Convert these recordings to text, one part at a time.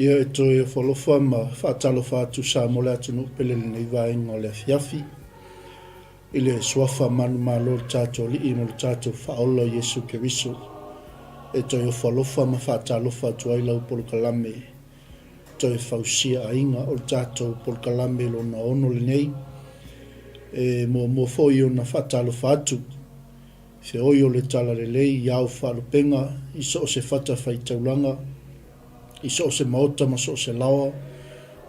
Ia e toe ofo alofa ma faatalofa atu Samoa le atunuu pele i lenei vaega o le afiafi. I le suafa manumalo o le tatou Alii ma lo tatou Faaola o Iesu Keriso, e toe ofo alofa ma faatalofa atu ai lau polokalame toe fausia aiga. O le tatou polokalame lona ono lenei, e muamua foi ona faatalofa atu feoi o le Talalelei i ao faalupega i so o se fatafaitaulaga, i so o se maota ma so o se laoa,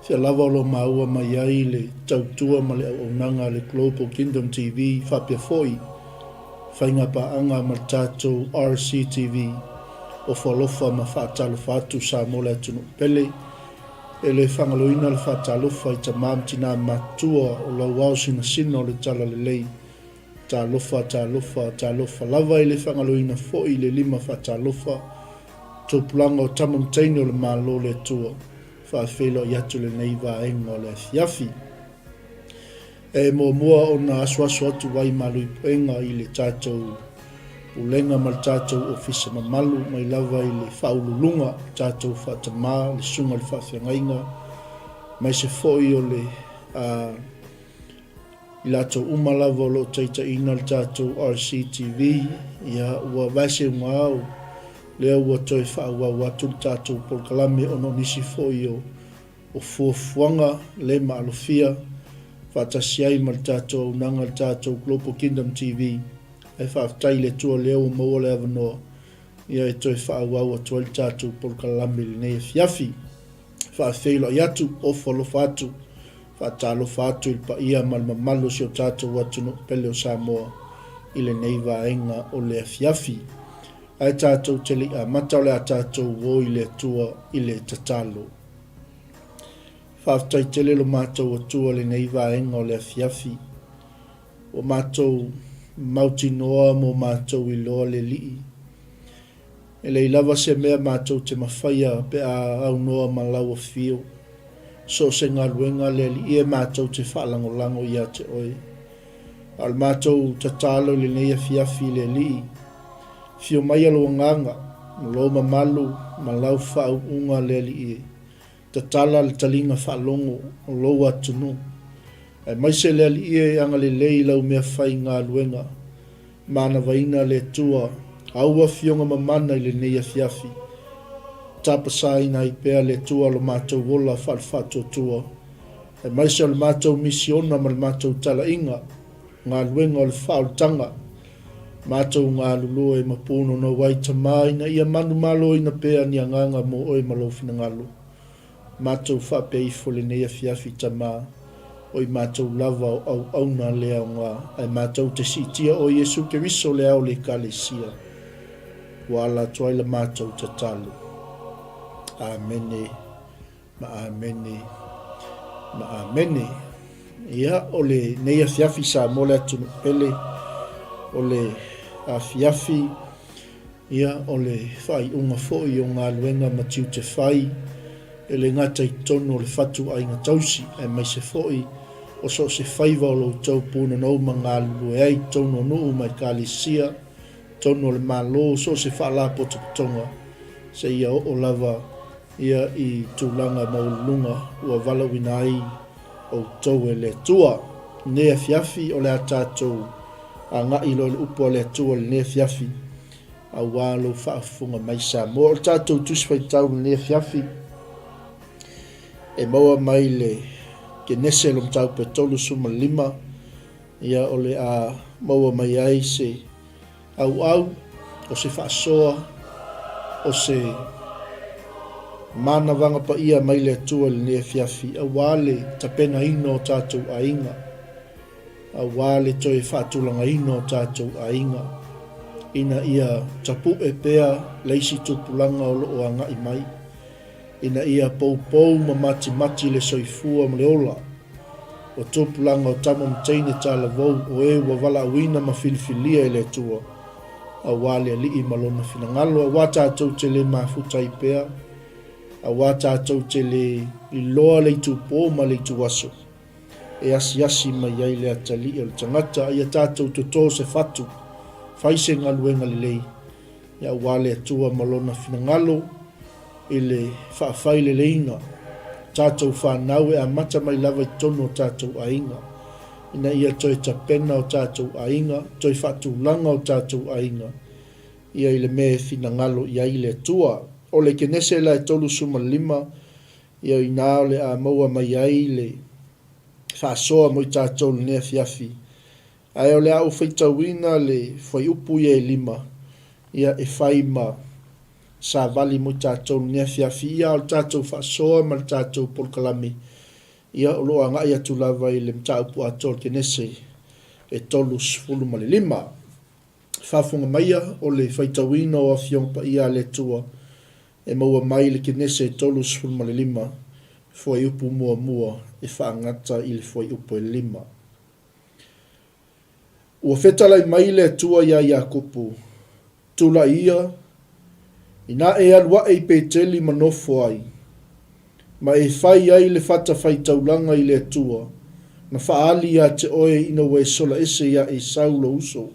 fea lava o lo o maua mai ai le tautua ma le auaunaga a le Global Kingdom TV faapea foi faiga paaga ma le tatou RCTV. Ofo alofa ma faatalofa atu Samoa le atunuu pele. E le faagaloina le faatalofa i tama ma tina matutua o lau ao sinasina o le Talalelei. Talofa, talofa, talofa lava e le faagaloina foi le lima faatalofa tupulaga o tama ma teine o le Malo le Atua faafeiloai atu lenei vaega o le afiafi. E muamua ona asuasu atu ai malu i puega i le tatou Pulega ma le tatou Ofisa mamalu mai lava i le Faauluuluga, le tatou Faatama, le Susuga i le Faafeagaiga, aemaise foi o le I latou uma lava o lo o taitaiina le tatou RCTV, ia, ua vaeseuga au, lea ua toe faaauau atu le tatou polokalame ona o nisi foi o, o fuafuaga le maalofia faatasi ai ma le tatou auaunaga le tatou Global Kingdom TV. Ae faafetai i le Atua lea ua maua le avanoa, ia, e toe faaauau atu ai le tatou polokalame i lenei afiafi. Faafeiloai atu, ofo alofa atu, faatalofa atu i le paia ma le mamalu o si o tatou atunuu pele o Samoa i lenei vaega o le afiafi. Ae tatou te le i amata o le a tatou o i le Atua i le tatalo. Faafetai tele lo matou Atua i lenei vaega o le afiafi. Ua matou mautinoa mo matou iloa le Alii. E leai lava se mea matou te mafaia pe a aunoa ma lau afio. So o se galuega le Alii e matou te faalagolago ia te oe. A o le matou tatalo i lenei afiafi i le Alii, afio maia lou agaga, ma lou mamalu ma lau faauuga le Alii e. Tatala le taliga faalogo o lou atunuu, aemaise le Alii e agalelei i lau mea faigaluega. Manavaina le Atua, au afioga mamana i lenei afiafi. Tapasaina ai pea le Atua lo matou ola faale-faatuatua, aemaise o le matou misiona ma le matou talaiga, galuega o le faaolataga. Matou galulue ma pūnonou ai Tama ina ia manumaloina pea ni agaga mo Oe ma Lou finagalo. Matou faapea ifo lenei afiafi Tama, o i matou lava o auauna le aoga, ae matou te siitia Oe Iesu Keriso le ao o le Ekalesia. Ua ala atu ai la matou tatalo. Amene. Ma amene, ma amene. Ia, o lenei afiafi Samoa le atunuu pele, o le afiafi, ia, o le faaiuga foi o galuega ma tiute fai, e le gata i totonu o le fatu aiga tausi, aemaise foi o so o se faiva o lo outou punonou ma galulue ai i totonu o nuu ma ekalesia, totonu o le Malo, so o se faalapotopotoga, seia oo lava ia i tulaga maualuluga ua valaauina ai outou e le Atua. I lenei afiafi, o le a tatou agai loa i le upu a le Atua i lenei afiafi, aua lou faafofoga mai Samoa. O le tatou Tusi Faitau i lenei afiafi, e maua mai le Kenese lo mataupu e 35, ia o le a maua mai ai se auau, o se faasoa, o se manavaga paia mai le Atua i lenei afiafi, aua le tapenaina o tatou aiga, aua le toe faatulagaina o tatou aiga, ina ia tapu'e pea le isi tupulaga o lo o agai mai. Ina ia poupou ma matimati le soifua ma le ola o tupulaga o tama ma teine talavou o e ua valaauina ma filifilia e le Atua, aua le Alii ma Lona finagalo, aua tatou te le mafuta ai pea, aua tatou te le iloa le itupo ma le ituaso e asiasi mai ai le atalii o le tagata, ia tatou toto se fatu, fai se galuega lelei, aua le Atua ma Lona finagalo. i le faafaileleiga o tatou fanau e amata mai lava i totonu o tatou aiga, ina ia toe tapena o tatou aiga, toe faatulaga o tatou aiga ia i le mea e finagalo i ai le Atua. O le Kenese la e 35, ia o i ina o le a maua mai ai le faasoa mo i tatou i lenei afiafi. Ae o le a ou faitauina le fuaiupu ia e 5, ia e fai ma savali mo i tatou i lenei afiafi. Ia a o le tatou faasoa ma le tatou polokalame, ia o lo o agai atu lava i le mataupu atoa o le Kenese e 35. Faafofoga maia, o le faitauina o Afioga Paia a le Atua e maua mai i le Kenese 35, fuaiupu muamua e faagata i le fuaiupu e 5. Ua fetalai mai le Atua iā Iakopo, Tulai ia, inā e alu aʻe i Peteli ma nofo ai, ma e fai ai le fatafaitaulaga i le Atua, na faaali iā te oe ina ua e sola ese iā Esau lou uso.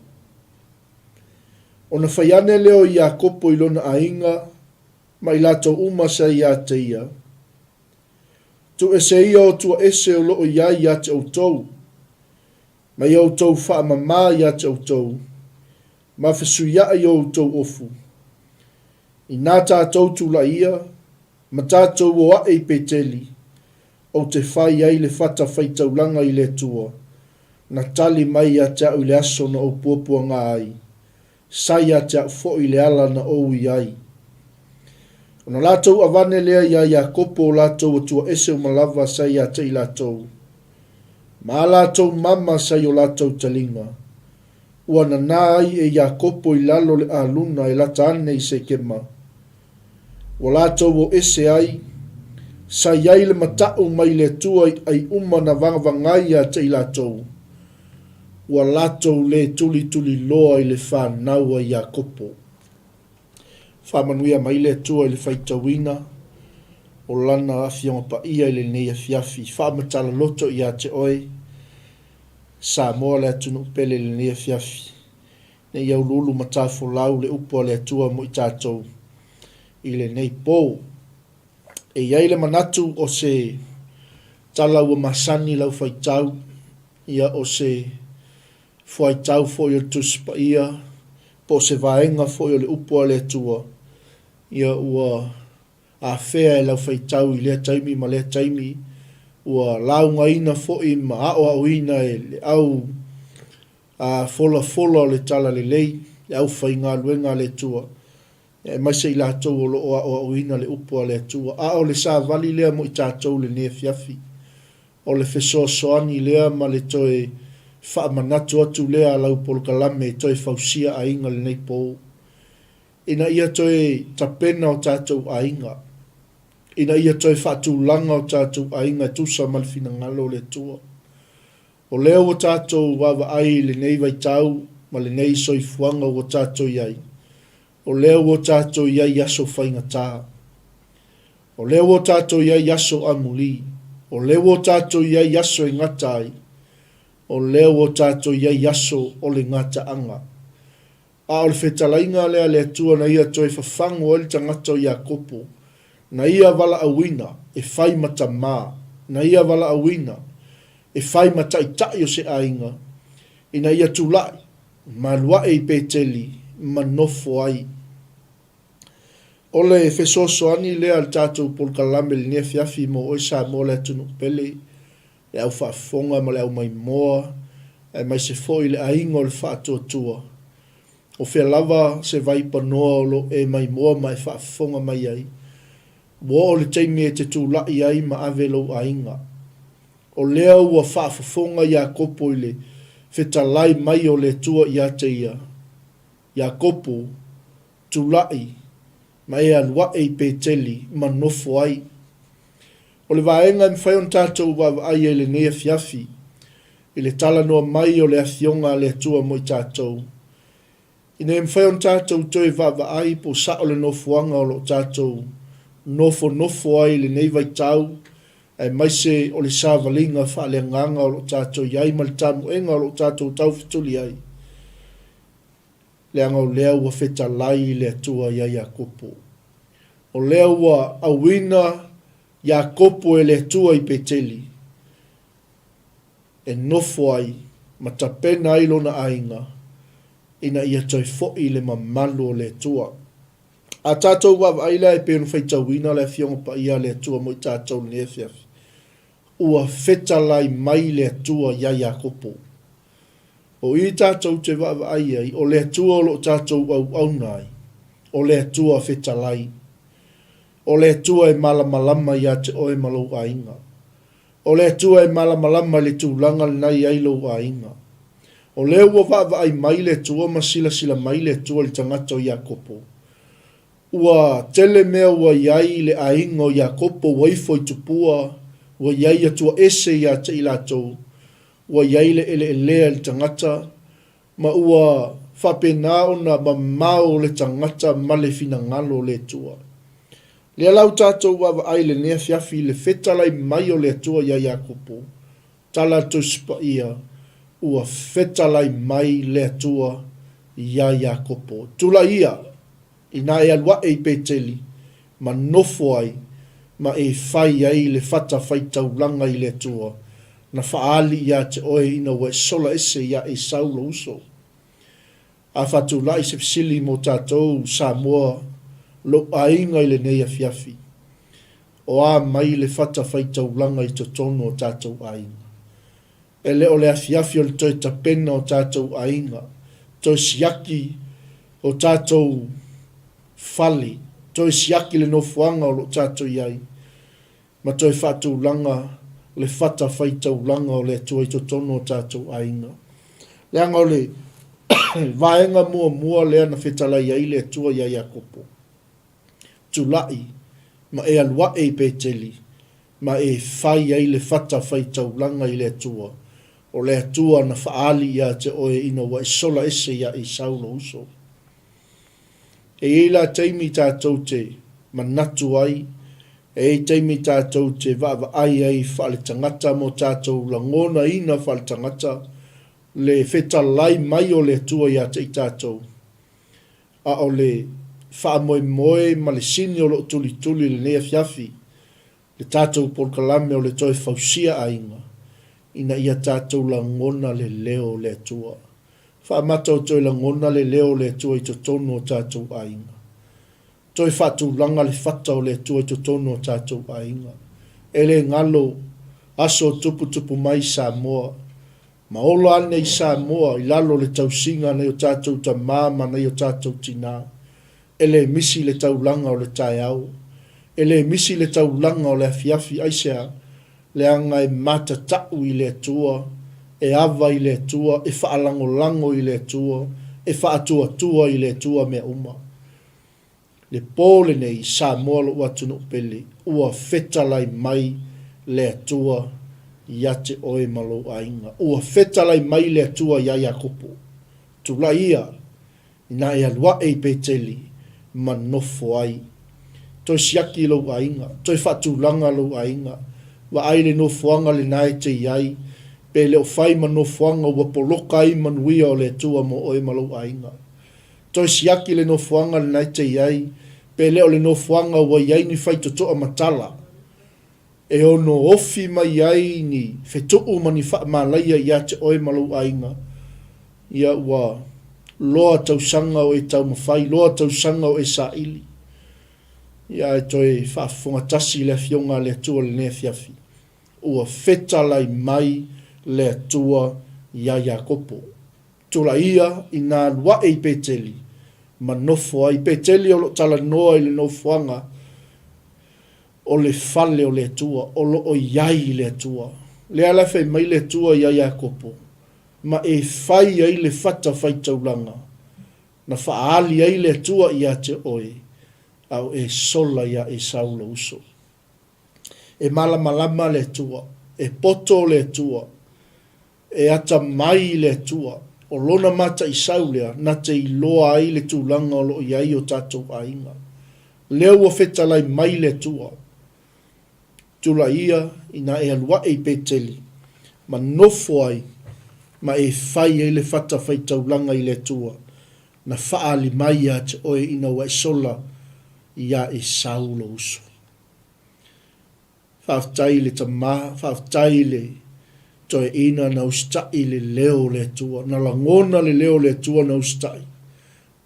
Ona fai ane lea o Iakopo i lona aiga ma i latou uma sa iā te ia, Tuuese ia o tua ese o loo i ai iā te outou, ma ia outou faamamā iā te outou, ma fesuiaʻi o outou ofu. Inā tātou tulai ia, ma tātou o aʻe i Peteli, ou te fai ai le fata faitaulaga i le Atua, na tali mai ia te aʻu i le aso na ou puapuagā ai, sa ia te aʻu foi i le ala na ou ui ai. Ona latou avane lea iā Iakopo o latou atua ese uma lava sa ia te i latou, ma a latou mama sa i o latou taliga, ua nanā ai e Iakopo i lalo le aluna e lata ane i Sekema, ua latou o ese ai, sa i ai le mataʻu mai le Atua i ʻai uma na vagavagai ia te i latou, ua latou lē tulituliloa i le fanau a Iakopo. Faamanuia mai le Atua i le faitauina o Lana Afioga Paia i lenei afiafi. Faamatala loto ia te oe, Samoa le atunuu pele i lenei afiafi. Ne i auluulu matafolau le upu a le Atua mo i tatou i lenei po. E i ai le manatu o se tala ua masani lau faitau, ia o se fuaitau foi o le Tusi Paia, po o se vaega foi o le upu a le Atua, ia ua afea e lau faitau i lea taimi ma lea taimi, ua laugaina foi ma aoaoina e le au a folafola o le Talalelei, le aufaigaluega a le Atua, aemaise i latou o lo o aoaoina le upu a le Atua. A o le savali lea mo i tatou i lenei afiafi. O le fesoasoani lea ma le toe faamanatu atu lea a lau polokalame e toe fausia aiga lenei po, ina ia toe tapena o tatou aiga, ina ia toe faatulaga o tatou aiga e tusa ma le finagalo o le Atua. O lea ua tatou vaavaai i lenei vaitau ma lenei soifuaga ua tatou i ai, o lea ua tatou i ai i aso faigata. O lea ua tatou i ai i aso amuli. O lea ua tatou i ai i aso e gata ai. O lea ua tatou i ai i aso o le gataaga. A o le fetalaiga lea a le Atua na ia toe fafago ai le tagata o Iakopo, na ia valaauina e fai ma tamā, na ia valaauina e fai ma taitai o se aiga, ina ia tulai ma alu aʻe i Peteli ma nofo ai. O le fesoasoani lea a le tatou polokalame i lenei afiafi mo oe Samoa le atunuu pele, le au faafofoga ma le au maimoa, aemaise foi le aiga o le faatuatua. O fea lava se vaipanoa o lo o e maimoa ma e faafofoga mai ai, ua oo le taimi e te tulai ai ma ave lou aiga. O lea ua faafofoga Iakopo i le fetalai mai o le Atua ia te ia, Iakopo, tulai ma e alu aʻe i Peteli ma nofo ai. O le vaega e mafai ona tatou vaavaai ai i lenei afiafi, i le talanoa mai o le Afioga a le Atua mo i tatou, ina ia mafai ona tatou toe vaavaai po o sao le nofoaga o lo o tatou nofonofo ai i lenei vaitau, aemaise o le savaliga faaleagaga o lo o tatou i ai ma le tamoega o lo o tatou taufetuli ai, leaga o lea ua fetalai le Atua iā Iakopo. O lea ua auina Iakopo e le Atua i Peteli, e nofo ai ma tapena ai lona aiga ina ia toe foi le mamalu o le Atua. A tatou vaavaai la e pei ona faitauina le Afioga Paia a le Atua mo i tatou i lenei afiafi, ua fetalai mai le Atua iā Iakopo. O i tatou te vaavaai ai, o le Atua o lo o tatou auauna ai, o le Atua fetalai. O le Atua e malamalama ia te oe ma lou aiga. O le Atua e malamalama i le tulaga lena e i ai lou aiga. O lea ua vaavaai mai le Atua ma silasila mai le Atua i le tagata o Iakopo. Ua tele mea ua i ai i le aiga o Iakopo ua ifo i tupua, ua i ai atua ese ia te i latou, ua i ai le eleelea i le tagata, ma ua faapena ona mamao le tagata ma le finagalo o le Atua. Lea la ua tatou vaavaai i lenei afiafi i le fetalai mai o le Atua iā Iakopo, tala a le Tusi Paia, ua fetalai mai le Atua iā Iakopo. Tulai ia! Inā e alu aʻe i Peteli, ma nofo ai, ma e fai ai le fatafaitaulaga i le Atua, na faaali ia te oe ina ua e sola ese iā Esau lou uso. A faatulai se fesili mo tatou Samoa lou aiga i lenei afiafi, o a mai le fatafaitaulaga i totonu o tatou aiga? E le o le afiafi o le toe tapena o tatou aiga, toe siaki o tatou fale, toe siaki le nofoaga o lo o tatou i ai, ma toe faatulaga le fatafaitaulaga o le Atua i totonu o tatou aiga. Leaga o le vaega muamua lea na fetalai ai le Atua iā Iakopo, Tulai ma e alu ae i Peteli, ma e fai ai le fatafaitaulaga i le Atua, o le Atua na faaali ia te oe ina ua e sola ese iā Esau lou uso. E i ai la taimi tatou te manatu ai, e i ai taimi tatou te vaavaai ai faaletagata mo tatou lagonaina faaletagata le fetalai mai o le Atua ia te i tatou, a o le faamoemoe ma le sini o lo o tulituli i lenei afiafi le tatou polokalame o le toe fausia aiga ina ia tatou lagona le leo o le Atua. Faamata o toe lagona le leo o le Atua i totonu o tatou aiga. Toe faatulaga le fata o le Atua i totonu o tatou aiga. E le galo aso o tuputupu mai Samoa. Ma ola ane i Samoa i lalo o le tausiga a nai o tatou tama ma nai o tatou tina. E le misi le taulaga o le taeao. E le misi le taulaga o le afiafi. Aisea? Leaga e matatau i le Atua, e ava i le Atua, e faalagolago i le Atua, e faatuatua i le Atua mea uma. Le po lenei, Samoa lou atunuu pele, ua fetalai mai le Atua ia te oe ma lou aiga. Ua fetalai mai le Atua iā Iakopo. Tulai ia, inā e alu ae i Peteli ma nofo ai. Toe siaki lou aiga, toe faatulaga lou aiga, vaai le nofoaga lena e te i ai, pe le o fai ma nofoaga ua poloka ai manuia o le Atua mo oe ma lou aiga. Toe siaki le nofoaga lena e te i ai, pe le o le nofoaga ua i ai ni faitotoa matala e ono ofi mai ai ni fetuu ma ni faamalaia ia te oe ma lou aiga, ia ua loa tausaga o e taumafai, loa tausaga o e saili. Ia ae toe faafofoga tasi le Afioga a le Atua i lenei afiafi, ua fetalai mai le Atua iā Iakopo. Tulai ia ina alu ae i Peteli ma nofo ai. Peteli o lo o talanoa i le nofoaga o le fale o le Atua, o lo o i ai le Atua. Lea la e fai mai le Atua iā Iakopo, ma e fai ai le fatafaitaulaga na faaali ai le Atua ia te oe, a o e sola iā Esau lou uso. E malamalama le Atua, e poto le Atua, E atamai i le Atua, o Lona mataisau lea na te iloa ai le tulaga o lo o i ai o tatou aiga. Lea ua fetalai mai le Atua, Tulai ia ina e alu ae i Peteli, ma nofo ai, ma e fai ai le fatafaitaulaga i le Atua, na faaali mai ia te oe ina ua e sola. Iā Esau lou uso. Faafetai i le tama, faafetai i le toeaina na usitai i le leo o le Atua, na lagona le leo o le Atua na usitai,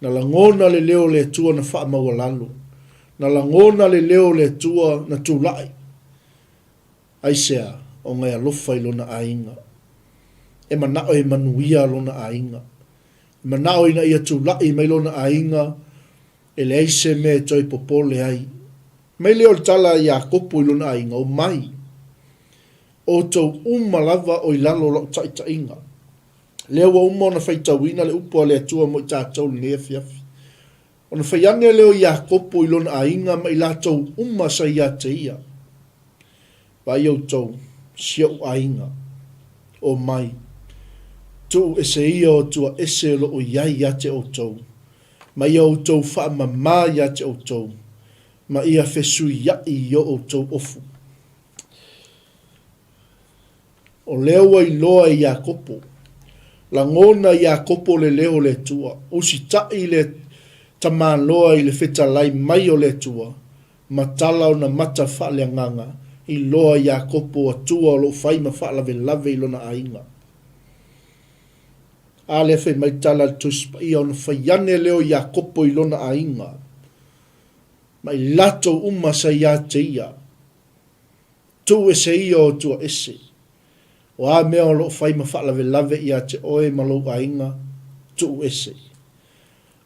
na lagona le leo o le Atua na faamaualalo, na lagona le leo o le Atua na tulai. Aisea? Ona e alofa i lona aiga. E manao e manuia lona aiga. E manao ina ia tulai mai lona aiga E leai se mea e toe popole ai. Mai lea o le tala a Iakopo i lona aiga, Omai, outou uma lava o i lalo o lau taitaiga. Lea ua uma ona faitauina le upu a le Atua mo i tatou i lenei afiafi. Ona fai ane lea o Iakopo i lona aiga ma i latou uma sa ia te ia, Vaai outou, si ou aiga, omai, tuu ese ia o atua ese o lo o i ai ia te outou, ma ia outou faamama ia te outou, ma ia fesuiaʻi i o outou ofu. O lea ua iloa e Iakopo, lagona e Iakopo le leo o le Atua, usitai le tamaloa i le fetalai mai o le Atua, ma tala ona mata faaleagaga, iloa Iakopo Atua o lo o fai ma faalavelave i lona aiga. A lea fai mai tala a le Tusi Paia, ona fai ane lea o Iakopo i lona aiga, ma i latou uma sa ia te ia, Tuu ese ia o atua ese. O a mea o lo o fai ma faalavelave ia te oe ma lou aiga, tuu ese.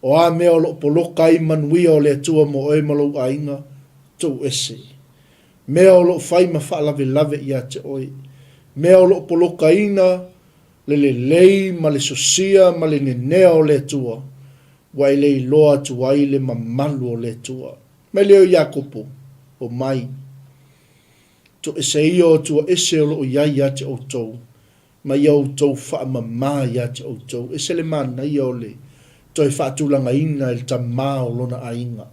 O a mea o lo o poloka ai manuia o le Atua mo oe ma lou aiga, tuu ese. Mea o lo o fai ma faalavelave ia te oe. Mea o lo o polokaina le lelei ma le sosia ma le nenea o le Atua, ua e le iloa atu ai le mamalu o le Atua. Mai lea o Iakopo, Omai. Toese ia o atua ese o lo o i ai ia te outou, ma ia outou faamama ia te outou. Ese le manaia o le toe faatulagaina e le tama o lona aiga.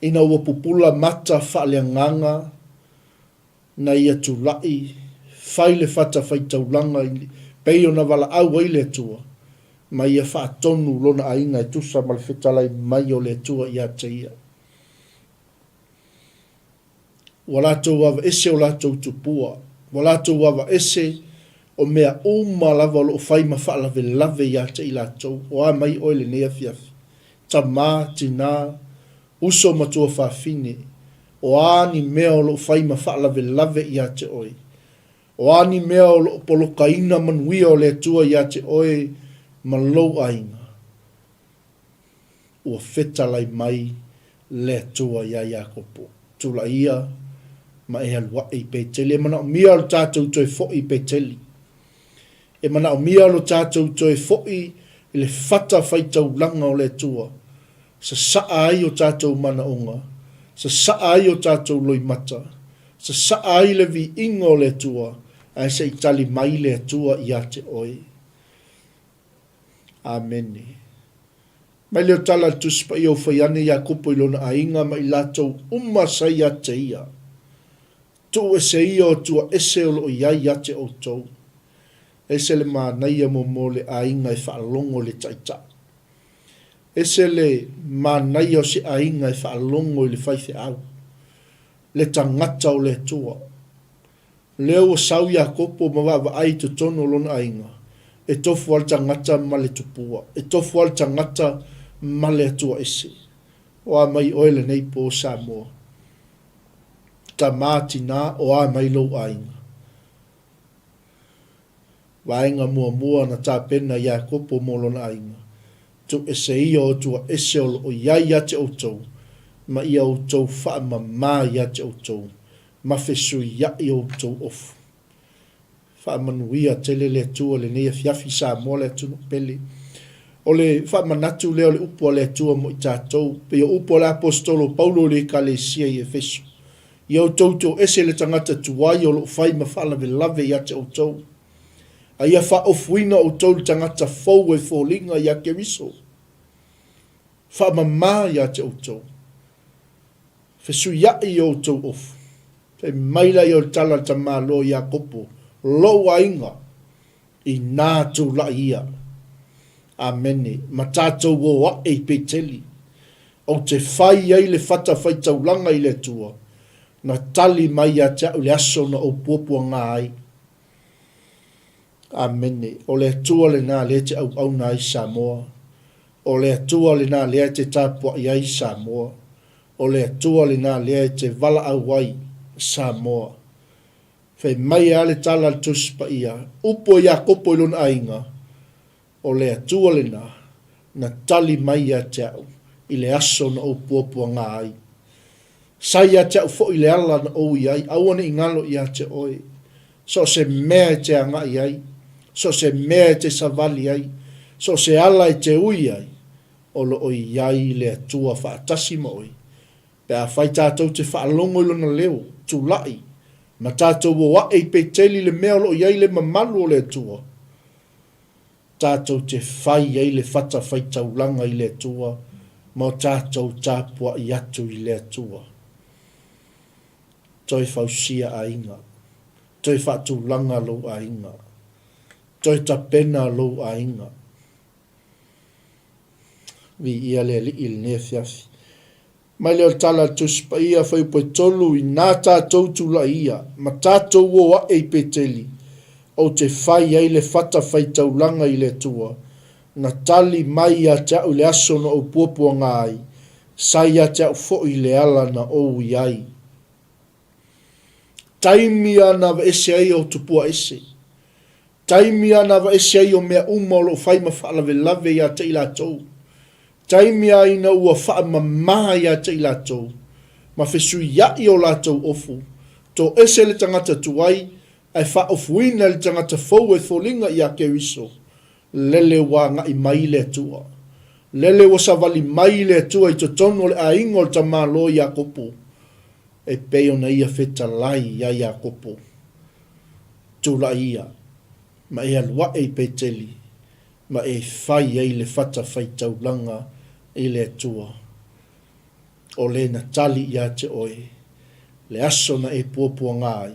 Ina ua pupula mata faaleagaga, na ia tulai, fai le fatafaitaulaga i pei ona valaau ai le Atua, ma ia faatonu lona aiga e tusa ma le fetalai mai o le Atua ia te ia. Ua latou aveese o latou tupua, ua latou aveese o mea uma lava o lo o fai ma faalavelave ia te i latou. O a mai oe lenei afiafi? Tama, tina, uso ma tuafafine, o a ni mea o lo o fai ma faalavelave ia te oe? O a ni mea o lo o polokaina manuia o le Atua ia te oe ma lou aiga? Ua fetalai mai le Atua iā Iakopo, Tulai ia ma e alu aʻe i Peteli. E manaomia lo tatou toe foʻi i Peteli. E manaomia lo tatou toe foʻi i le fata faitaulaga o le Atua, sasaa ai o tatou manaoga, sasaa ai o tatou loimata, sasaa ai le viiga o le Atua, ae se i tali mai le Atua ia te oe. Amene. Mai lea o tala a le Tusi Paia o fai ane Iakopo i lona aiga ma i latou uma sa ia te ia. Tuu ese ia o atua ese o lo o i ai ia te outou. Ese le manaia mo le aiga e faalogo i le taitai. Ese le manaia o se aiga e faalogo i le faifeau, le tagata o le Atua. Lea ua sau Iakopo ma vaavaai i totonu o lona aiga, e tofu lava le tagata ma le tupua, e tofu lava le tagata ma le Atua ese. O a mai oe lenei po Samoa? Tama, tina, o a mai lou aiga? Vaega muamua na tapena Iakopo mo lona aiga, Tuu ese ia o atua ese o lo o i ai ia te outou, ma ia outou faamama ia te outou, ma fesuiaʻi outou ofu. Faamanuia tele le Atua i lenei afiafi Samoa le atunuu pele. O le faamanatu lea o le upu a le Atua mo i tatou, pei o upu a le Aposetolo o Paulo i le Ekalesia i Efeso, Ia outou toese le tagata tuai o lo o fai ma faalavelave ia te outou, a ia faaofuina outou i le tagata fou e foliga ia Keriso. Faamama ia te outou. Fesuiaʻi i o outou ofu. Fai mai laia o le tala a le tamaloa Iakopo, Lou aiga, inā tulai ia. Amene. Ma tatou o aʻe i Peteli. Ou te fai ai le fatafaitaulaga i le Atua, na tali mai ia te au i le aso na ou puapuaga ai. Amene. O le Atua lena lea e te auauna ai Samoa. O le Atua lena lea e te tapuai ai Samoa. O le Atua lena lea e te valaau ai Samoa. Fai mai a le tala a le Tusi Paia, upu a Iakopo i lona aiga, O le Atua lena, na tali mai ia te au i le aso na ou puapuaga ai. Sa ia te au foi le ala na ou i ai, aua ne i galo ia te oe. So o se mea e te agai ai, so o se mea e te savali ai, so o se ala e te ui ai, o lo o i ai le Atua faatasi ma oe. Pe afai tatou te faalogo i Lona leo, tulai, ma tatou o ae i Peteli le mea o lo o i ai le mamalu o le Atua, tatou te fai ai le fatafaitaulaga i le Atua ma o tatou tapuai atu i le Atua. Toe fausia aiga. Toe faatulaga lou aiga. Toe tapena lou aiga. Viia le Alii i lenei afiafi. Mai lea o le tala a le Tusi Paia, Fuaiupu e 3, Inā tatou tulai ia, ma tatou o aʻe i Peteli, ou te fai ai le fatafaitaulaga i le Atua, na tali mai ia te au i le aso na ou puapuaga ai, sa ia te au foi le ala na ou i ai. Taimi a na aveese ai o tupua ese. Taimi a na aveese ai o mea uma o lo o fai ma faalavelave ia te i latou. Taimi a ina ua faamama ia te i latou, ma fesuiaʻi o latou ofu, toese le tagata tuai, ae faaofuina e le tagata fou e foliga iā Keriso, lele ua agaʻi mai le Atua. Lele ua savali mai le Atua i totonu o le aiga o le tamāloa Iakopo, e pei ona ia fetalai iā Iakopo. Tulai ia, ma e alu aʻe i Peteli, ma e fai ai le fatafaitaulaga i le Atua. O le na tali ia te oe, le aso na e puapuaga ai,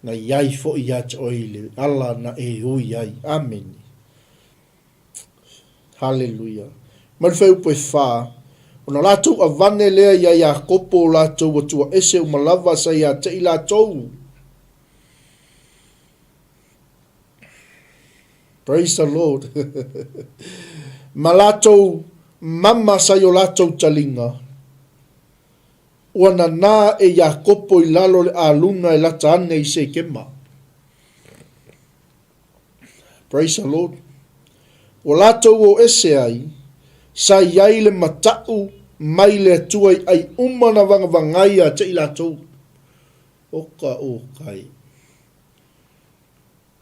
na i ai foi ia te oe i le ala na e ui ai. Amene. Haleluia. Mai le fuaiupu e fa, ona latou avane lea ia Iakopo o latou atua ese uma lava sa ia te i latou. Praise the Lord. Ma latou mama sa i o latou taliga. Ua nanā e Iakopo i lalo le aluna e lata ane i Sekema. Praise the Lord. Ua latou o ese ai, sa i ai le mataʻu mai le Atua i ʻai uma na vagavagai ia te i latou. O ka o kai.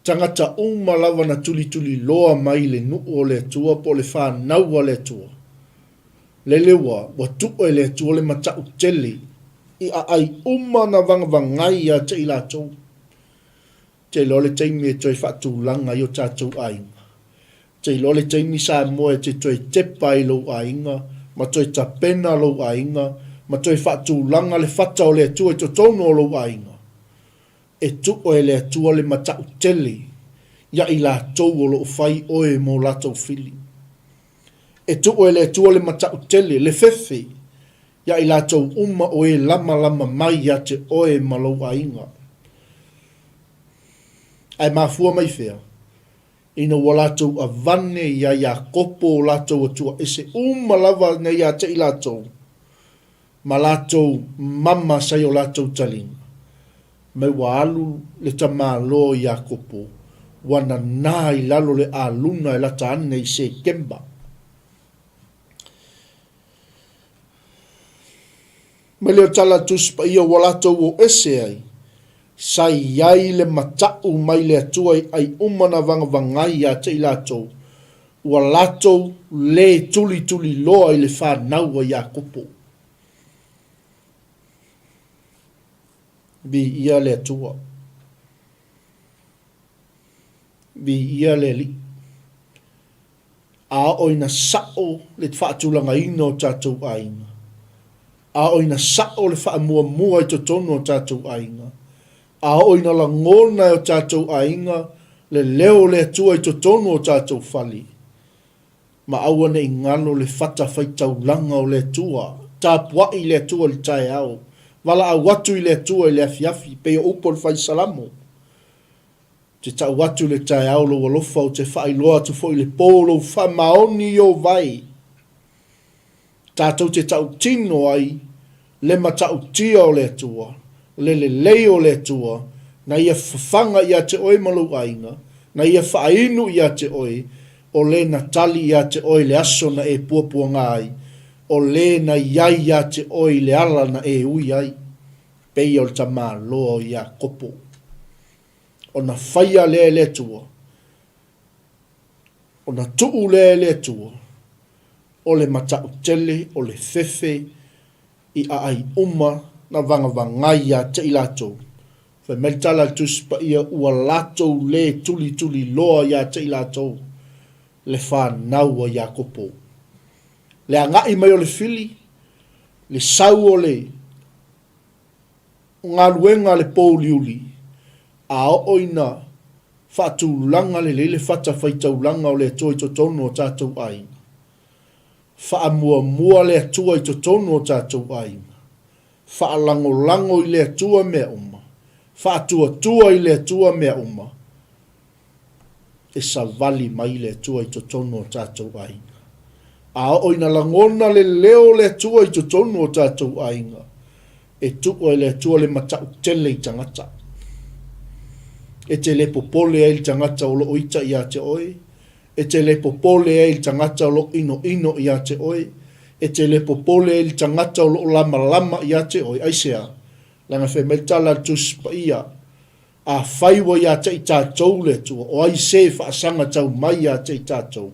Tagata uma lava na tulituli loa mai le nuʻu o le Atua po o le fanau a le Atua. Lele ua, ua tuʻe le Atua le mataʻu tele i ʻaʻai uma na vagavagai ia te i latou. Te iloa le taimi e toe faatulaga ai o tatou aiga. Te iloa le taimi Samoa e te toe tepa ai lou aiga, ma toe tapena lou aiga, ma toe faatulaga le fata o le Atua i totonu o lou aiga. E tuu e le Atua le mataʻu tele ia i latou o lo o fai oe mo latou fili. E tuu e le Atua le mataʻu tele, le fefe, ia i latou uma o e lamalama mai ia te oe ma lou aiga. Ae mafua mai fea? Ina ua latou avane ia Iakopo o latou atua ese uma lava na ia te i latou, ma latou mama sa i o latou taliga. Mai ua alu le tamāloa o Iakopo, ua nanā i lalo le aluna e lata ane i Sekema. Mai lea o tala a Tusi Paia ua latou o ese ai, sa i ai le mataʻu mai le Atua i ʻai uma na vagavagai ia te i latou, ua latou lē tulituli loa i le fanau a Iakopo. Viia le Atua. Viia le Alii. A oo ina sao le faatulagaina o tatou aiga, a oo ina sao le faamuamua i totonu o tatou aiga, a oo ina lagona e o tatou aiga le leo o le Atua i totonu o tatou fale, Ma aua ne i galo le fata faitaulaga o le Atua. Tapuai i le Atua i le taeao. Valaau atu i le Atua i le afiafi, pei o upu a le Fai Salamo. Ou te tau atu i le taeao lou alofa, ou te faailoa atu foi i le pō lou faamaoni i o vai. Tatou te tautino ai le matautia o le Atua, le lelei o le Atua, na Ia fafaga ia te oe ma lou aiga, na Ia faainu ia te oe, o le na tali ia te oe i le aso na e puapuaga ai, o le na i ai ia te oe i le ala na e ui ai, pei o le tamaloa o Iakopo. Ona faia lea e le Atua, ona tuu lea e le Atua, o le matautele, o le fefe i aai uma na vagavagai ia te i latou. Fai mai le tala a le Tusi Paia, ua latou lē tulituliloa ia te i latou le fanau a Iakopo. Le agai mai o le fili, le sau o le galuega a le pōuliuli, a oo ina faatulaga lelei le fatafaitaulaga o le Atua i totonu o tatou aiga. Faamuamua le Atua i totonu o tatou aiga. Faalagolago i le Atua mea uma. Faatuatua i le Atua mea uma. E savali mai le Atua i totonu o tatou aiga. A oo ina lagona le leo o le Atua i totonu o tatou aiga, e tuu e le Atua le matautele i tagata. E te le popole ai le tagata o lo o ita ia te oe, e te le popole ai le tagata o lo o inoino ia te oe, e te le popole ai le tagata o lo o lamalama ia te oe. Aisea? Leaga fai mai le tala a le Tusi Paia, Afai ua ia te i tatou le Atua, o ai se e faasaga tau mai ia te i tatou?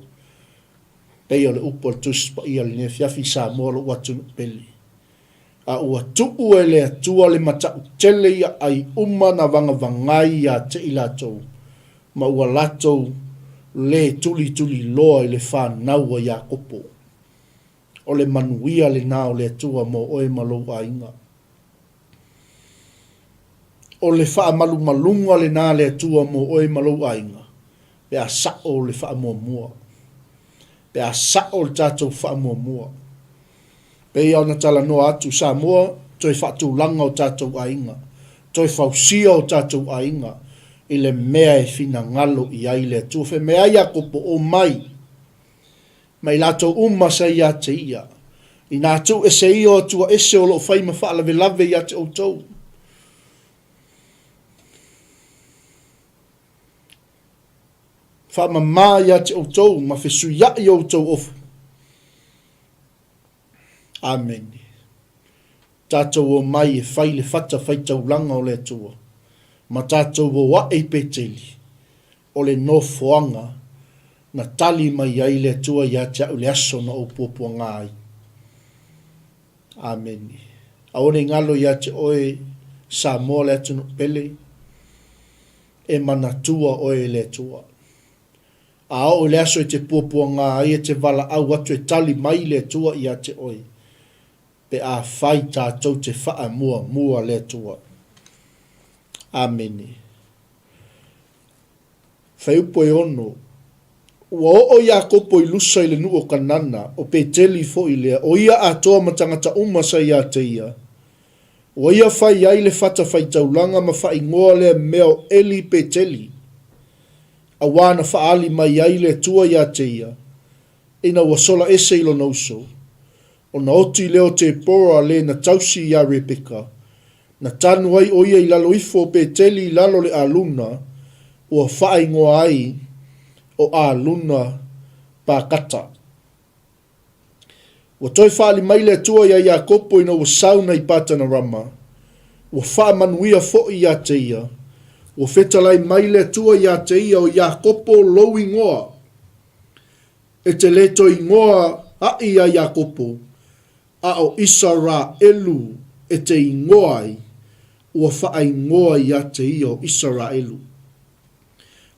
Pei o le upu a le Tusi Paia i lenei afiafi i Samoa lou atunuu pele. A ua tuu e le Atua le matautele i aai uma na vagavagai ia te i latou, ma ua latou le tulituliloa i le fanau a Iakopo. O le manuia lena o le Atua mo oe ma lou aiga. O le faamalumaluga lena a le Atua mo oe ma lou aiga, pe a sa'o le faamuamua. Pe a sa'o le tatou faamuamua. Pei ona talanoa atu, Samoa, toe faatulaga o tatou aiga, toe fausia o tatou aiga i le mea e finagalo i ai le Atua. Fai mai ai Iakopo, Omai, ma i latou uma sa ia te ia, inā tuu ese ia o Atua ese o lo o fai ma faalavelave ia te outou. Faamama ia te outou ma fesuiaʻi o outou ofu. Amene. Tatou omai e fai le fata faitaulaga o le Atua, ma tatou o aʻe i Peteli, o le nofoaga na tali mai ai le Atua ia te aʻu i le aso na ou puapuaga ai. Amene. Aua ne i galo ia te oe, Samoa le atunuu pele, e manatua oe e le Atua. A oo i le aso e te puapuaga ai e te valaau atu e tali mai le Atua ia te oe, pe afai tatou te faamuamua le Atua. Amene. Fuaiupu e 6, Ua oo Iakopo i Lusa i le nuu o Kanana, o Peteli foi lea, o ia atoa ma tagata uma sa ia te ia. Ua ia fai ai le fata faitaulaga ma faaigoa lea mea o Eli Peteli, auā na faaali mai ai le Atua ia te ia, ina ua sola ese i lona uso. Ona oti lea o Tepora le na tausi iā Rebeka, na tanu ai ʻo ia i lalo ifo o Peteli i lalo o le ʻāluna, ua faaigoa ai ʻo ʻĀluna Pākata. Ua toe faaali mai le Atua iā Iakopo ina ua sauna i Patanarama, ua faamanuia foʻi iā te ia. Ua fetalai mai le Atua iā te ia, O Iakopo lou igoa. E te lē toe igoa aʻi iā Iakopo, a ʻo ʻIsaraʻelu e te igoa ai, ua faaigoa iā te ia o ʻIsaraʻelu.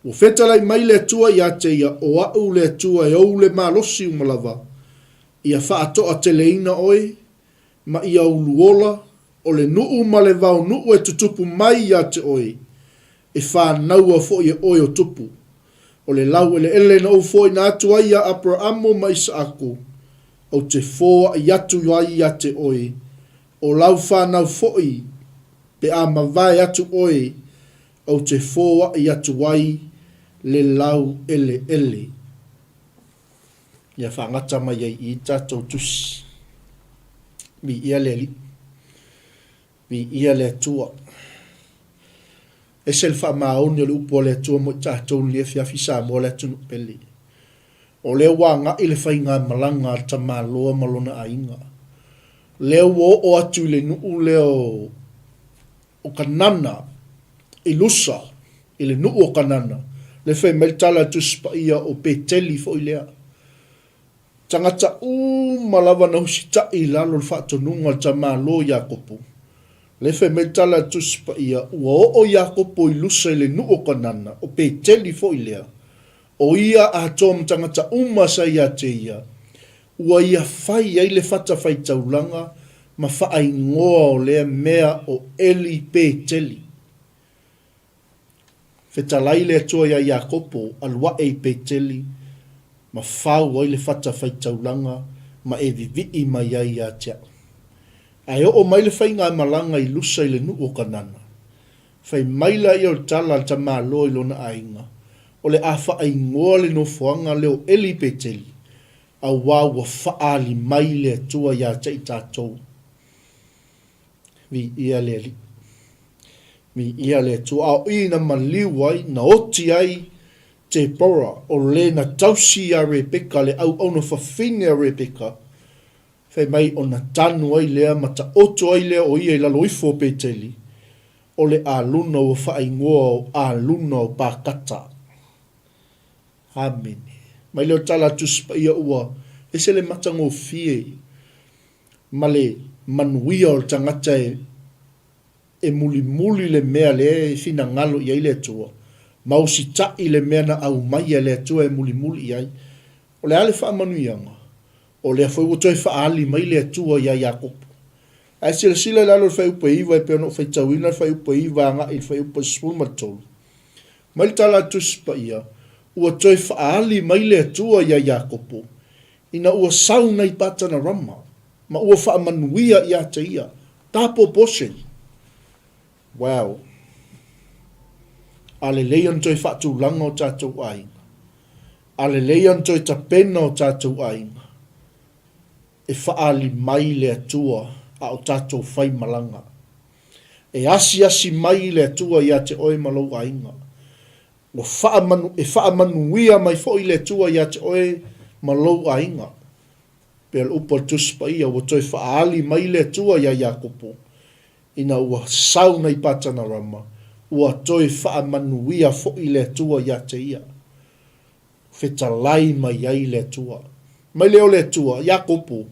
Ua fetalai mai le Atua iā te ia, ʻO aʻu le Atua e ou le malosi uma lava, ia faatoateleina ʻoe, ma ia uluola, ʻo le nuʻu ma le wao nuʻu e tutupu mai iā te ʻoe, e whānaua foʻi e ʻoe o tupu. O le laueleele na ou foaiina atu ai iā Aperaamo ma Isaako, ou te foai atu ai ia te oe, o lau fanau foi, pe a mavae atu oe, ou te foai atu ai le laueleele. Ia faagata mai ai i i tatou tusi. Viia le Alii. Viia le Atua. Ese le faamaoni o le upu a le Atua mo i tatou i lenei afiafi Samoa le atunuu pele. O lea ua agai le faigamalaga a le tamaloa ma lona aiga. Lea ua oo atu i le nuu lea o o Kanana, i Lusa, i le nuu o Kanana, lea fai mai le tala a le Tusi Paia o Peteli foi lea. Tagata uma lava na usitai i lalo o le faatonuga a le tamaloa Iakopo. Lea fai mai le tala a le Tusi Paia, ua oo Iakopo i Lusa i le nuu o Kanana, o Peteli foi lea, o ia atoa ma tagata uma sa ia te ia, ua ia fai ai le fatafaitaulaga ma faaingoa o lea mea o Eli Peteli. Fetalai le Atua iā Iakopo, alu aʻe i Peteli, ma fau ai le fatafaitaulaga ma e vivii mai ai ia te aʻu. Ae oo mai le faigamalaga i Lusa i le nuu o Kanana. Fai mai laia o le tala a le tamaloa i lona aiga, o le a faaingoa le nofoaga lea o Eli Peteli, auā ua faaali mai le Atua ia te i tatou. Viia le Alii. Viia le Atua. A o i na maliu ai, na oti ai Tepora, o le na tausi iā Rebeka, le auauna fafine a Rebeka, fai mai ona tanu ai lea ma taoto ai lea o ia i lalo ifo o Peteli, o le aluna ua faaingoa o Aluna o Pakata. Amene. Mai lea o tala a Tusi Paia ua ese le matagofie ma le manuia o le tagata e e mulimuli le mea lea e finagalo i ai le Atua, ma usitaʻi le mea na aumaia e le Atua e mulimuli i ai. O le a le faamanuiaga? O lea foi ua toe faaali mai le Atua iā Iakopo. Ae silasila i lalo i le fuaiupu e 9 e pei ona ou faitauina le fuaiupu e 9 agai i le fuaiupu e 13. Mai le tala a le Tusi Paia, ua toe faaali mai le Atua iā Iakopo, ina ua sau nei Patanarama, ma ua faamanuia ia te ia. Double portion. Wow. A lelei ona toe faatulaga o tatou aiga. A lelei ona toe tapena o tatou aiga. E faaali mai le Atua a o tatou faimalaga. E asiasi mai le Atua ia te oe ma lou aiga. Ua faamanu, e faamanuia mai foi le Atua ia te oe ma lou aiga. Pei o le upu a le Tusi Paia, ua toe faaali mai le Atua iā Iakopo, ina ua sau nei Patanarama, ua toe faamanuia foi le Atua ia te ia. Fetalai mai ai le Atua. Mai lea o le Atua, Iakopo,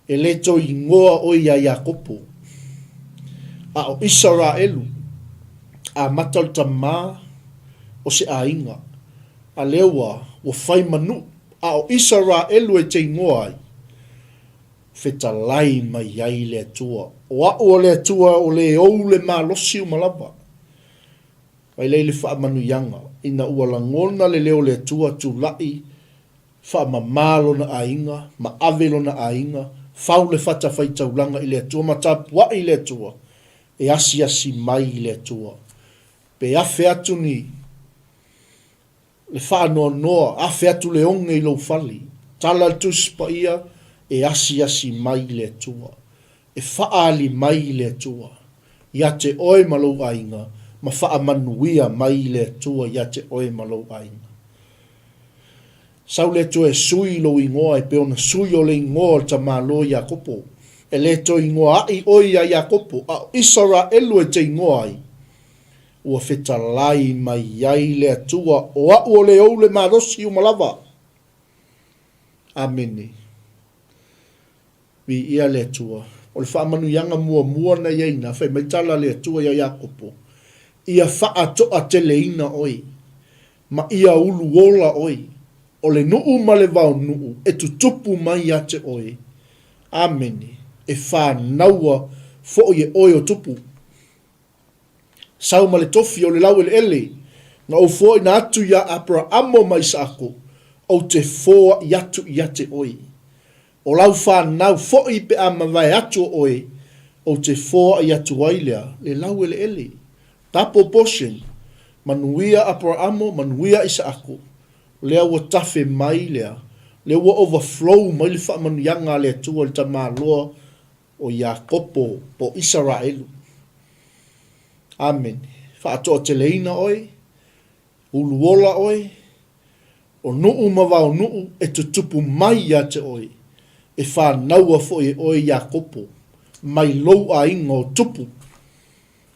e le toe ingoa oe iā Iakopo, a o Isaraelu, amata o le tamā o se aiga, a lea ua, ua fai ma nuu, a o Isaraelu e te ingoa ai. Fetalai mai ai le Atua, O aʻu o le Atua o le ou le malosi uma lava. Mai lea i le faamanuiaga, ina ua lagona le leo o le Atua tulaʻi, faamama lona aiga, ma ave lona aiga, fau le fatafaitaulaga i le Atua ma tapuaʻi i le Atua, e asiasi mai i le Atua. Pe afe atu ni le faanoanoa, afe atu le oge i lou fale, tala le Tusi Paia, e asiasi mai le Atua, e faaali mai le Atua ia te oe ma lou aiga, ma faamanuia mai le Atua ia te oe ma lou aiga. Sau le Atua e sui i lou ingoa e pei ona sui o le ingoa o le tamaloa Iakopo. E le toe ingoa aʻi oe iā Iakopo, a o Isaraelu e te ingoa ai. Ua fetalai mai ai le Atua, o aʻu o le ou le malosi uma lava. Amene. Viia le Atua. O le faamanuiaga muamua na i ai ina, fai mai tala a le Atua iā Iakopo, Ia faatoateleina oe, ma ia uluola oe, o le nuu ma le vaonuu e tutupu mai ia te oe. Amene. E fanaua foi e oe o tupu. Sau ma le tofi o le laueleele. Na ou foaina atu iā Aperaamo ma Isaako, ou te foai atu ia te oe. O lau fanau foi pe a mavae atu o oe, ou te foai atu ai lea le laueleele. Double portion, Manuia Aperaamo, manuia Isaako. Lea ua tafe mai lea, lea ua overflow mai le faamanuiaga a le Atua i le tamaloa o Iakopo po o Isaraelu. Amene. Faatoateleina oe, uluola oe, o nuu ma vaonuu e tutupu mai ia te oe, e fanaua foi e oe Iakopo, mai lou aiga o tupu.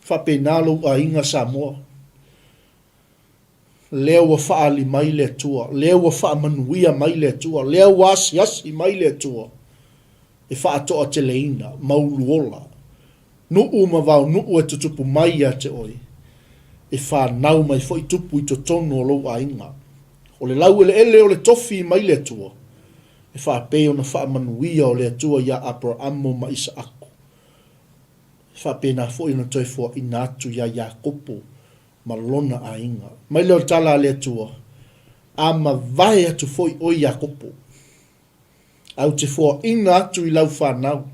Faapena lou aiga Samoa. Lea ua faaali mai le Atua, lea ua faamanuia mai le Atua, lea ua asiasi mai le Atua e faatoateleina ma uluola nuu ma vaonuu e tutupu mai ia te oe, e fanau mai foi tupu i totonu o lou aiga. O le laueleele o le tofi mai le Atua, e faapei ona faamanuia o le Atua iā Aperaamo ma Isaako, e faapena foi ona toe foaina atu iā Iakopo ma lona aiga. Mai lea o le tala a le Atua, A mavae atu foi oe Iakopo, a ou te foaina atu i lau fanau,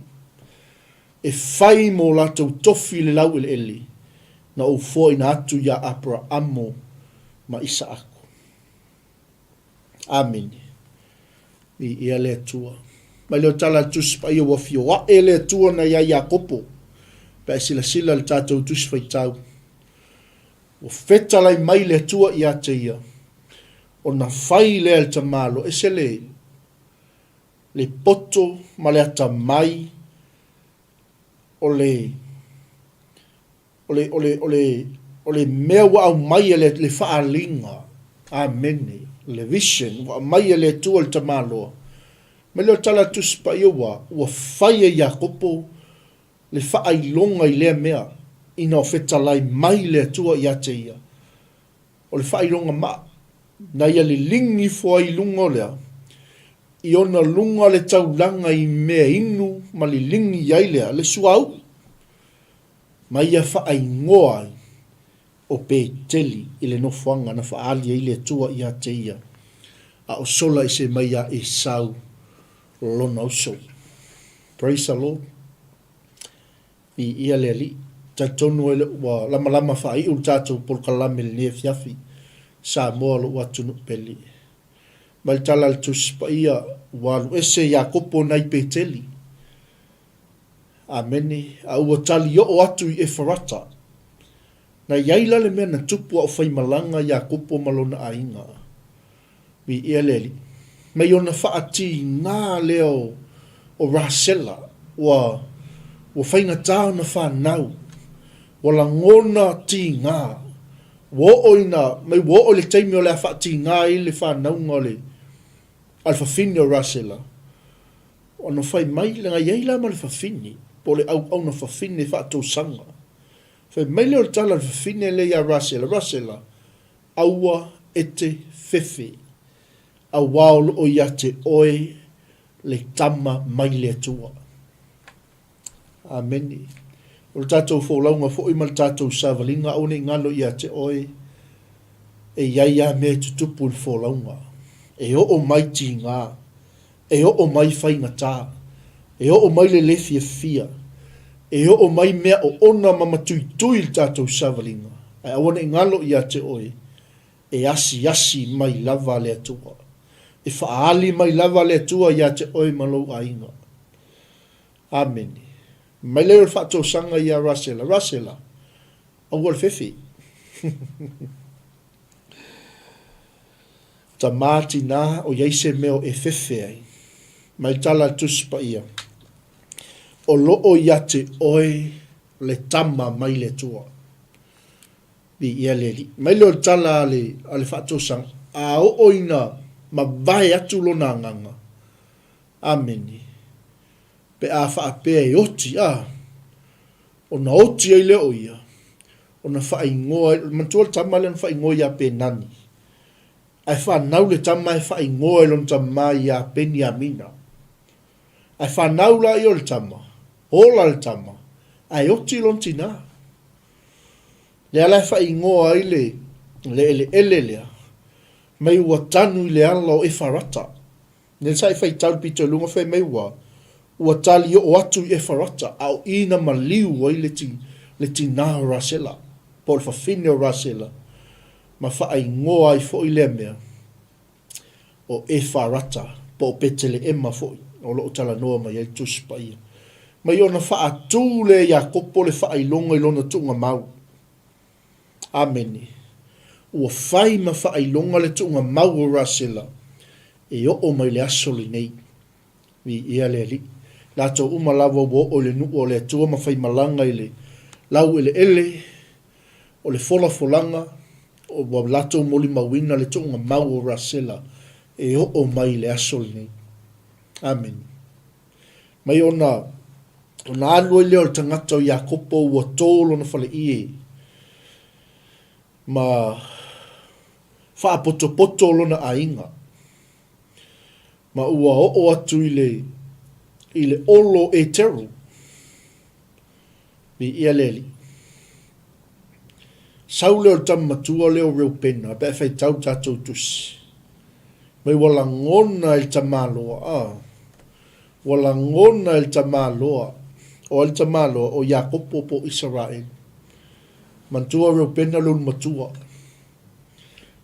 e fai mō latou tofi i le laueleele, na ou foaina atu iā Aperaamo ma Isaako. Amene. Viia le Atua. Mai lea o tala a le Tusi Paia ua fioae le Atua na iā Iakopo, pe a e silasila i le tatou Tusi Faitau. Ua fetalai mai le Atua ia te ia, ona fai lea e le tamaloa ese le, le poto ma le atamai o le, o le, o le, o le, o le mea ua aumai e le, le faaaliga, amene, le vision ua aumai e le Atua i le tamaloa. Mai lea o le tala a le Tusi Paia ua, ua fai e Iakopo le faailoga i lea mea, ina o fetalai mai le Atua ia te ia. O le faailoga maa, na ia liligi ifo ai i luga o lea, i ona luga le taulaga i mea inu ma liligi ai lea, le suauu, ma ia faaigoa ai o Peteli i le nofoaga na faaali ai le Atua ia te ia, a o sola ese mai iā Esau lona uso. Praise the Lord. Viia le Alii. Talitonu ai ua lamalama faaiu le tatou polokalame i lenei afiafi, Samoa lou atunuu pele. Mai le tala a le Tusi Paia, ua alu ese Iakopo nai Peteli. Amene. A ua tali oo atu i Efarata. Na i ai la le mea na tupu a o faimalaga Iakopo ma lona aiga. Viia le Alii. Mai ona faatigā lea o, o Rasela, ua, ua faigata ona fanau, ua lagona tigā, ua oo ina, mai ua oo i le taimi o le a faatigā ai le fanauga o le, a le fafine o Rasela, ona fai mai, leaga e i ai la ma le fafine, po o le auauna fafine faatausaga. Fai mai lea o le tala a le fafine lea ia Rasela, Rasela, aua e te fefe, auā o loo ia te oe le tama mai le Atua. Amene. O le tatou folauga foi ma le tatou savaliga, aua ne i galo ia te oe, e i ai lava mea e tutupu i le folauga. E oo mai tigā, e oo mai faigata, e oo mai le le fiafia, e oo mai mea oona ma matuitui i le tatou savaliga, ae aua ne i galo ia te oe, e asiasi mai lava le Atua. E faaali mai lava le Atua ia te oe ma lou aiga. Amene. Mai lea o le faatosaga ia Rasela, Rasela, aua le fefe. Tamā tinā o iai se mea o e fefe ai. Mai le tala a le Tusi Paia, O loo ia te oe le tama mai le Atua. Viia le Alii. Mai lea o le tala a le, a le faatosaga, a oo ina mavae atu lona agaga. Amene. Pe a faapea e oti, a, ona oti ai lea o ia, ona faaigoa ai, manatua le tama lea na faaigoa ia Penani, ae fanau le tama ae faaigoa i lona tama ia Peniamina. Ae fanau la ia o le tama, ola le tama, ae oti lona tinā. Lea la e faaigoa ai le, Le eleele lea, mai ua tanu i le ala o Efarata. Lea sa e faitau i le pito i luga fai mai ua, ua tali oo atu i Efarata, a o i na maliu ai le, le tinā o Rasela, po o le fafine o Rasela, ma faaigoa ai foi lea mea o Efarata, po o Peteleema foi, o lo o talanoa mai ai le Tusi Paia. Mai ona faatū lea e Iakopo le faailoga i lona tuugamau. Amene. Ua fai ma faailoga le tuugamau o Rasela e oo mai le aso lenei. Viia le Alii. Latou uma lava ua oo i le nuu o le Atua ma faimalaga i le laueleele o le folafolaga, ua latou molimauina le tuugamau o Rasela e oo mai i le aso lenei. Amene. Mai ona, ona alu ai lea o le tagata o Iakopo ua tō lona faleie ma faapotopoto lona aiga, ma ua oo atu i le, i le olo Eteru. Viia le Alii. Sau lea o le tama matua lea o Reupena pe a faitau le tatou tusi. Mai ua lagona e le tamaloa, a. Ua lagona e le tamaloa, o ai le tamaloa? O Iakopo po o Isaraelu. Manatua o Reupena le ulu matua.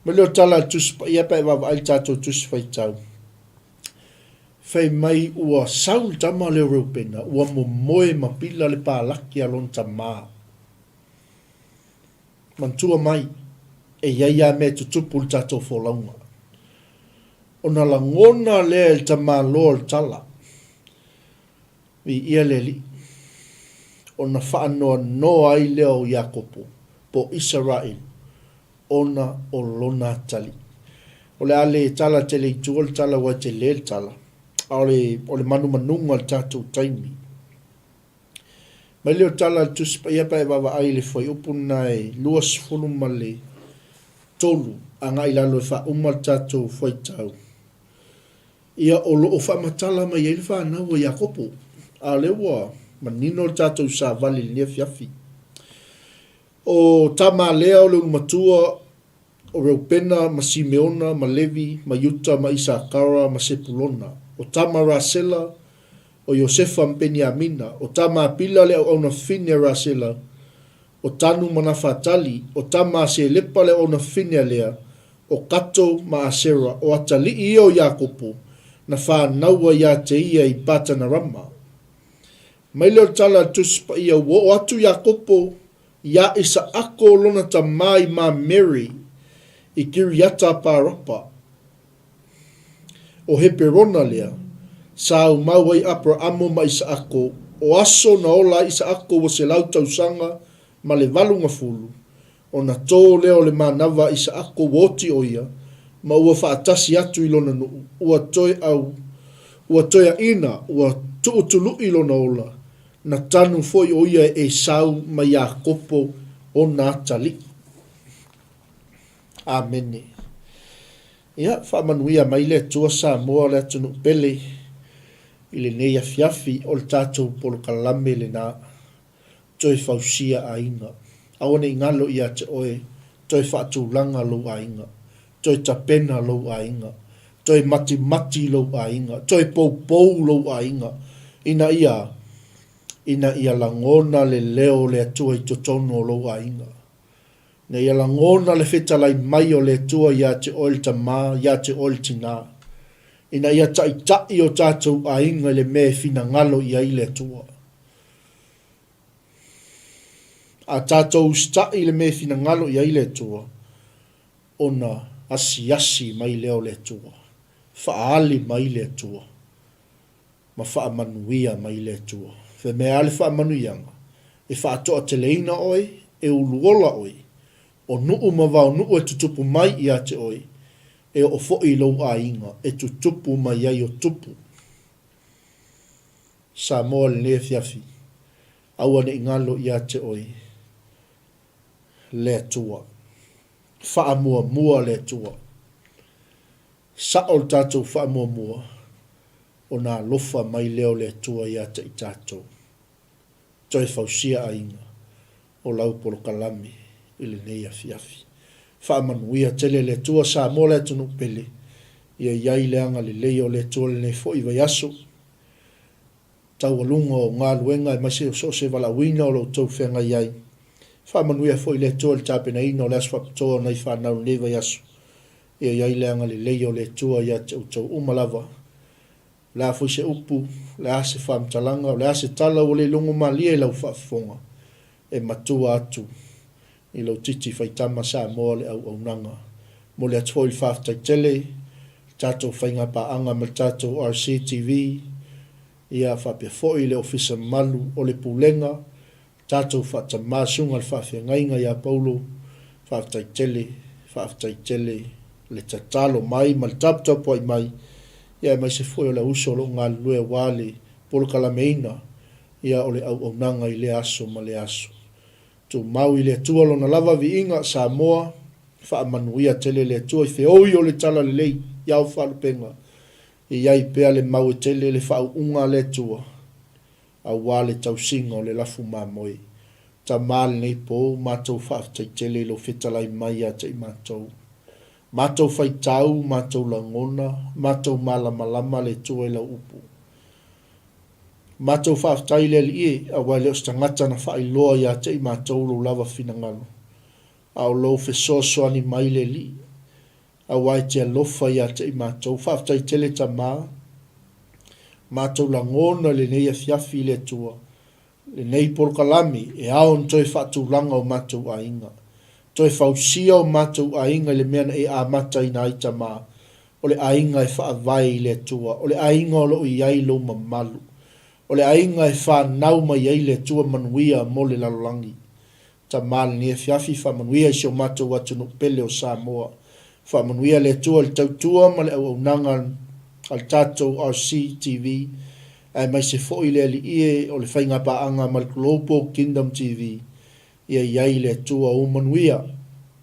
Mai lea o tala a le Tusi Paia pe a e vaavaai i le tatou tusi faitau. Fai mai ua sau le tama lea o Reupena, ua momoe ma pila le palaki a lona tamā. Manatua mai, e i ai lava mea e tutupu i le tatou folauga. Ona lagona lea e le tamaloa o le tala, Viia le Alii, ona faanoanoa ai lea o Iakopo, po o Isaraelu, ona o lona atalii. O le a le tala tele i tua le tala aua e tele le tala, a o le, o le manumanuga o le tatou taimi. Mai lea o tala a le Tusi Paia pe a e vaavaai i le fuaiupu lena e 23 agai i lalo e faauma le tatou fuaitau. Ia o lo o faamatala mai ai le fanau a Iakopo, a o lea ua manino le tatou savali i lenei afiafi. O tama a Lea o le ulumatua, o Reupena ma Simeona ma Levi ma Iuta ma Isakara ma Sepulona. O tama a Rasela, o Iosefa ma Peniamina. O tama a Pila le auauna fafine a Rasela, o Tanu ma Nafatali. O tama a Selepa le auauna fafine a Lea, o Kato ma Asera. O atalii ia o Iakopo, na fānaua iā te ia i Patanarama. Mai lea o le tala a le Tusi Paia, ua oo atu Iakopo iā Isaako lona tamā i Mamere i Kiriata Parapa, o Heperona lea, sa aumau ai Aperaamo ma Isaako, o aso na ola ai Isaako ua selau tausaga ma le valugafulu, ona tō lea o le manava a Isaako ua oti ʻo ia, ma ua faatasi atu i lona nuʻu, ua toe ʻau, ua toeaʻina, ua tuʻutuluʻi lona ola, Na tanu foi ʻo ia e Esau ma Iakopo ona atalii. Amene. Ia, faamanuia mai le Atua Samoa le atunuu pele i lenei afiafi o le tatou polokalame lena. Toe fausia aiga. Aua ne i galo ia te oe, toe faatulaga lou aiga. Toe tapena lou aiga. Toe matimati lou aiga. Toe poupou lou aiga. Ina ia, ina ia lagona le leo o le Atua i totonu o lou aiga. Ina ia lagona le fetalai mai o le Atua iā te oe le tamā, iā te oe le tinā. Ina ia taitaʻi o tātou aiga i le mea e finagalo i ai le Atua. A tātou usitaʻi i le mea e finagalo i ai le Atua, ona asiasi mai lea o le Atua, faaali mai le Atua, ma faamanuia mai le Atua. Fai mea a le faamanuiaga, e faatoateleina oe, e uluola oe, o nuu ma vaonuu e tutupu mai iā te oe, e oo foi i lou aiga e tutupu mai ai o tupu. Samoa lenei afiafi, aua ne i galo iā te oe le Atua. Faamuamua le Atua. Sao le tatou faamuamua, ona alofa mai lea o le Atua ia te i tatou. Toe fausia aiga o lau polokalame i lenei afiafi. Faamanuia tele le Atua Samoa le atunuu pele, ia i ai le agalelei o le Atua lenei foi vaiaso. Taualuga o galuega aemaise o so o se valaauina o lo outou feagai ai. Faamanuia foi le Atua i le tapenaina o le aso faapitoa o nai fanau i lenei vaiaso. Ia i ai le agalelei o le Atua ia te outou uma lava. O le a foi se upu, o le a se faamatalaga, o le a se tala ua le logo malie i lau faafofoga, e matua atu i lou titi faitama Samoa le auaunaga. Momoli atu foi le faafetai tele i le tatou faigapaaga ma le tatou RCTV, ia faapea foi le Ofisa mamalu o le Pulega, tatou faatama Susuga i le Faafeagaiga ia Paulo, faafetai tele, faafetai tele le tatalo mai ma le taputapuai mai, ia aemaise foi o le auuso o lo o galulue aua le polokalameina ia o le auaunaga i lea aso ma lea aso. Tumau i le Atua Lona lava viiga, Samoa, faamanuia tele le Atua i feoi o le Talalelei i ao faalupega, i ai pea le mau e tele le faauuga a le Atua, aua le tausiga o le lafu mamoe. Tama lenei po, matou faafetai tele i lou fetalai mai ia te i matou. Matou faitau, matou lagona, matou malamalama le Atua i lau upu. Matou faafetai i le Alii e, aua e le o se tagata na faailoa ia te i matou lou lava finagalo, a o lou fesoasoani mai le Alii, aua e te alofa ia te i matou. Faafetai tele Tama, matou lagona i lenei afiafi i le Atua, lenei polokalame e ao ona toe faatulaga o matou aiga, toe fausia o matou aiga i le mea na e amataina ai Tama, o le aiga e faavae i le Atua, o le aiga o lo o i ai lou mamalu, o le aiga e fanau mai ai le Atua manuia mo le lalolagi. Tama lenei afiafi, faamanuia i si o matou atunuu pele o Samoa. Faamanuia le Atua i le tautua ma le auaunaga a le tatou RCTV, aemaise foi le Alii e o le faigapaaga ma le Global Kingdom TV. Ia i ai le Atua ou manuia.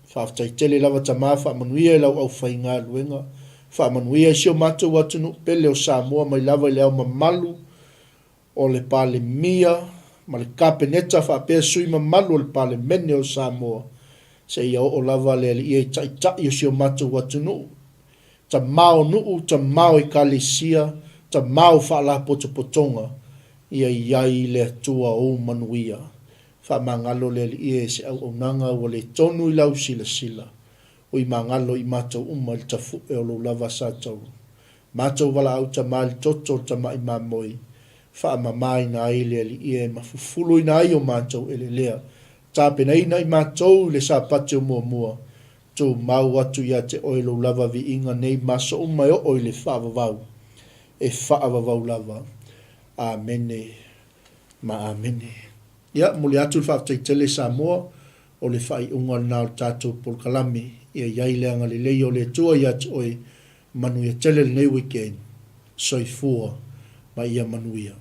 Faafetai tele lava Tama, faamanuia i lau aufaigaluega. Faamanuia i si o matou atunuu pele o Samoa mai lava i le ao mamalu o le Palemia ma le Kapeneta faapea sui mamalu o le Palemene o Samoa, seia oo lava le Alii e Taitai o si o matou atunuu, Tama o nuu, Tama o Ekalesia, Tama o Faalapotopotoga, ia i ai le Atua ou manuia. Faamagalo le Alii e se auaunaga ua le tonu i lau silasila. Ui magalo i matou uma i le tafu'e o lou lava sa taulu. Matou valaau tama i le toto o le tama'i mamoe, faamamaina ai le Alii e ma fufuluina ai o matou elelea. Tapenaina i matou i le Sapati o muamua, tumau atu ia te oe lou lava viiga nei ma aso uma e oo i le faavavau, e faavavau lava. Amene ma amene. Ia, momoli atu le faafetai tele Samoa, o le faaiuga lena o le tatou polokalame. Ia i ai le agalelei o le Atua ia te oe. Manuia tele lenei weekend. Soifua ma ia manuia.